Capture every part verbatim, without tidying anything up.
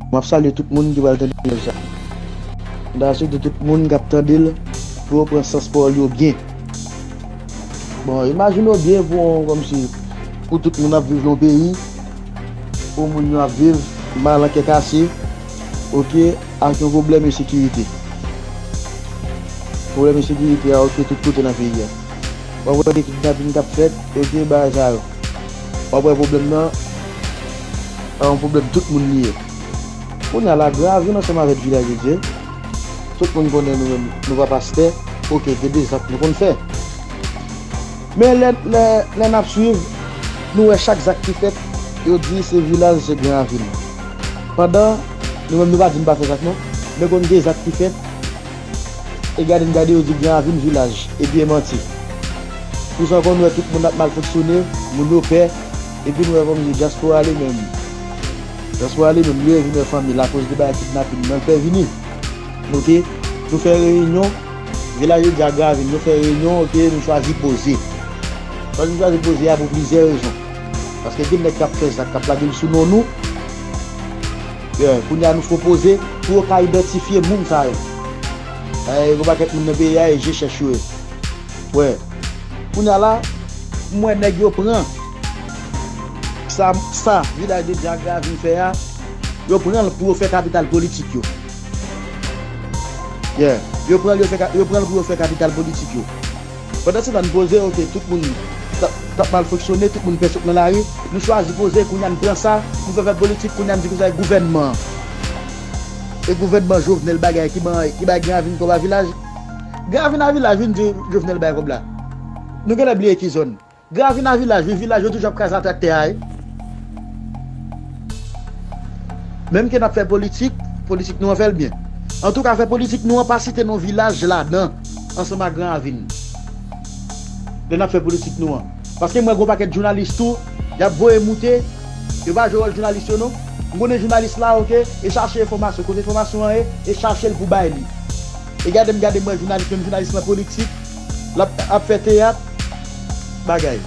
M ap salye tout moun ki pral tande mesaj sa. M ta swete tout moun k ap tande l pou yo pran sans pawòl yo byen. Bon, imajine w byen pou yon, kòmsi, pou tout moun ap viv nan yon peyi, pou moun yo ap viv mal an kè kase, oke, ak yon pwoblèm ensekirite. Pwoblèm ensekirite a, oke, tout kote nan peyi a. W ap wè gen kidnapin k ap fèt, oke, bagay sa yo. W ap wè pwoblèm nan, se yon pwoblèm tout moun li ye. Kounye a la, Gran Ravin ansanm avèk Vilaj de Dye, tout moun konnen nou menm, nou pa pastè, oke, gen de zak nou konn fè. Men lè, lè, lè n ap swiv, nou wè chak zak ki fèt, yo di se Vilaj, se Gran Ravin. Pandan, nou menm nou pa di n pa fè zak non, men konn gen zak ki fèt, e gade n gade yo di Gran Ravin, Vilaj, epi e manti. Pou sa konn wè tout moun ap mal fonksyone, moun yo pè, epi nou wè kòmsi dyaspora li menm. Dyaspora li menm, li revin wè fanmi l akoz de bagay kidnapin nan l fè vini. Oke, nou fè reyinyon, Vilaj de Dye ak Gran Ravin, nou fè reyinyon, oke, nou chwazi poze. Chwazi, chwazi poze a pou plizyè rezon. Paske gen nèg k ap fè zak, k ap lage l sou non nou. Yeah, kounye a nou fè poze pou yo ka idantifye moun sa yo. Eh, gen pakèt moun nan peyi a, e je chèch yo ye. Wè. Kounye a la, m wè nèg yo pran sa, sa Vilaj de Dye ak Gran Ravin fè a, yo pran l pou yo fè kapital politik yo. Yeah. Yo pran l, yo fè ka-, yo pran l pou yo fè kapital politik yo. Pandan se tan n poze, oke, tout moun t ap, t ap mal fonksyone, tout moun pè sot nan lari, nou chwazi poze, kounye a n pran sa, nou fè fè politik, kounye a n di konsa e gouvènman an. E gouvènman Jovenel bagay ki ban, ki bay Gran Ravin kòb a Vilaj. Gran Ravin a Vilaj vin di Jovenel bay kòb la. Nou genlè bliye ki zòn. Gran Ravin a Vilaj, wi, Vilaj yo toujou ap kraze a traktè a, wi. Menm ke n ap fè politik, politik nou an fè l byen. Antouka, fè politik nou an pa site non Vilaj ladan, ansanm ak Gran Ravin. Lè n ap fè politik nou an. Paske m wè gon pakèt jounalis tou, y ap voye moute, yo pa jwe wòl jounalis yo non. M konnen jounalis la, oke, e chache enfòmasyon, kote enfòmasyon an ye, e chache l pou bay li. E gade m gade m wè jounalis, menm jounalis nan politik, l ap, ap fè teyat, bagay.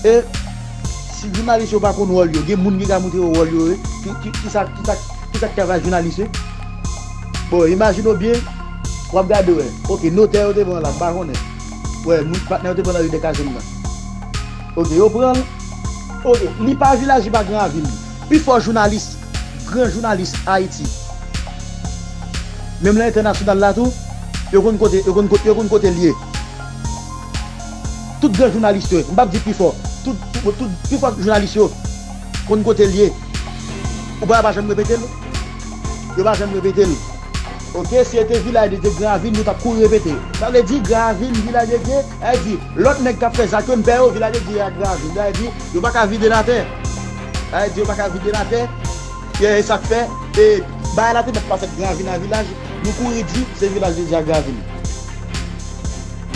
E si jounalis yo pa konn wòl yo, gen moun ki ka montre yo wòl yo, wi. Ki, ki, ki sa, ki sa, ki sa k travay jounalis, wi? Bon, imajine w byen, w ap gade, wè. Oke, notè yo te pran la, m pa konnen. Wè, moun, patnè yo te pran nan ri de Kazèn nan. Oke, yo pran l. Oke, li pa Vilaj, li pa Gran Ravin. Pi fò jounalis, gran jounalis Ayiti. Menm nan entènasyonal la tou, yo konn kote, yo konn kote, yo konn kote l ye. Tout gran jounalis yo, m p ap di pi fò, tout, tout, tout pi fò jounalis yo konn kote l ye. Ou pa, pa janm repete l. Yo pa janm repete l. Oke, si se te Vilaj de Dye, Gran Ravin, nou t ap kouri repete. Sa vle di Gran Ravin, Vilaj de Dye, sa vle di lòt nèg k ap fè zak yo, n pè yo, Vilaj de Dye ak Gran Ravin. Sa vle di yo pa ka vide n atè. Sa vle di yo pa ka vide n atè. E, e sa k fè, e, bagay la te mèt pa fèt Gran Ravin a Vilaj, nou kouri di se Vilaj de Dye ak Gran Ravin.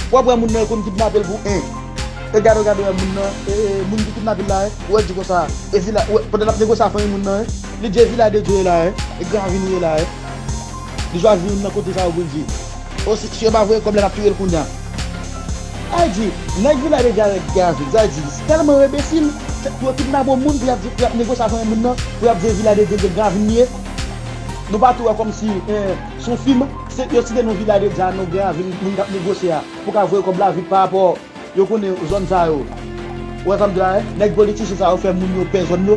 W ap wè moun nan yo konn kidnape l pou en. E gade w, gade w wè moun nan, e, e, moun ki kidnape l la, e, ou wè l di konsa, e Vilaj, ou wè, pandan l ap negosye a fanmi moun nan, e, li di e Vilaj de Dye ye la, e, e Gran Ravin ye la, e. Li chwazi youn nan kote sa yo pou l di. O, si, si yo pa voye kòb la, n ap touye l kounye a. Sa vle di, nèg Vilaj de Dye avèk Gran Ravin, sa vle di, tèlman yo enbesil, se pou yo kidnape yon moun, pou y ap di, pou y ap negosye a fanmi moun nan, pou y ap di e Vilaj de Dye, Gran Ravin li ye. Nou pa tou wè kòmsi, e, se yon fim, se, yo site non Vilaj de Dye a, non Gran Ravin, moun k ap negosye a, pou ka voye kòb la vit pa rapò yo konnen zòn sa yo. Ou wè sa m di la, e? Nèg politisyen sa yo fè moun yo pè zòn yo.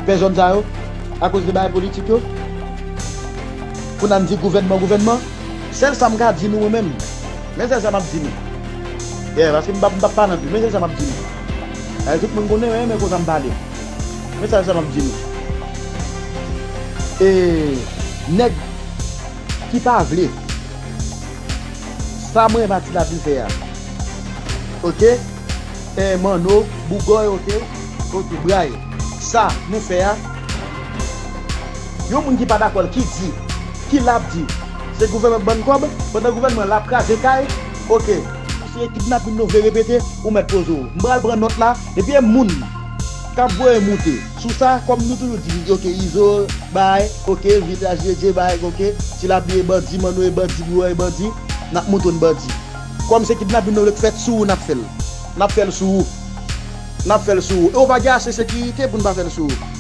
Pè zòn sa yo. Akoz de bagay politik yo. Pou n ann di gouvènman, gouvènman. Sèl sa m ka di nou, mwen menm. Men sèl sa m ap di nou. Yeah, paske m p ap, m p ap pale anpil. Men sèl sa m ap di nou. E, tout moun konnen, men, men konsa m pale. Men sèl sa m ap di nou. E, nèg ki pa vle sa mwen Mati Lapli fè a. Oke? E, Manno, Bougòy, oke? Oke, Bray. Sa nou fè a. Yon moun ki pa dakò l, ki di, ki l ap di, se gouvènman k ban n kòb, pandan gouvènman l ap kraze kay, oke. Si se kidnapin nou vle repete, ou mèt poze w. M pral pran nòt la, epi e moun k ap voye moute. Sou sa, kòm nou toujou di, oke, Izo, bay, oke, Vilaj de Dye, bay, oke, Ti Lapli e bandi, Manno e bandi, Bougòy e bandi, n ap montre w n bandi. Kòm se kidnapin nou vle k fèt sou ou, n ap fè l. N ap fè l sou ou. N ap fè l sou ou. E ou pa gen ase sekirite pou n pa fè l sou ou.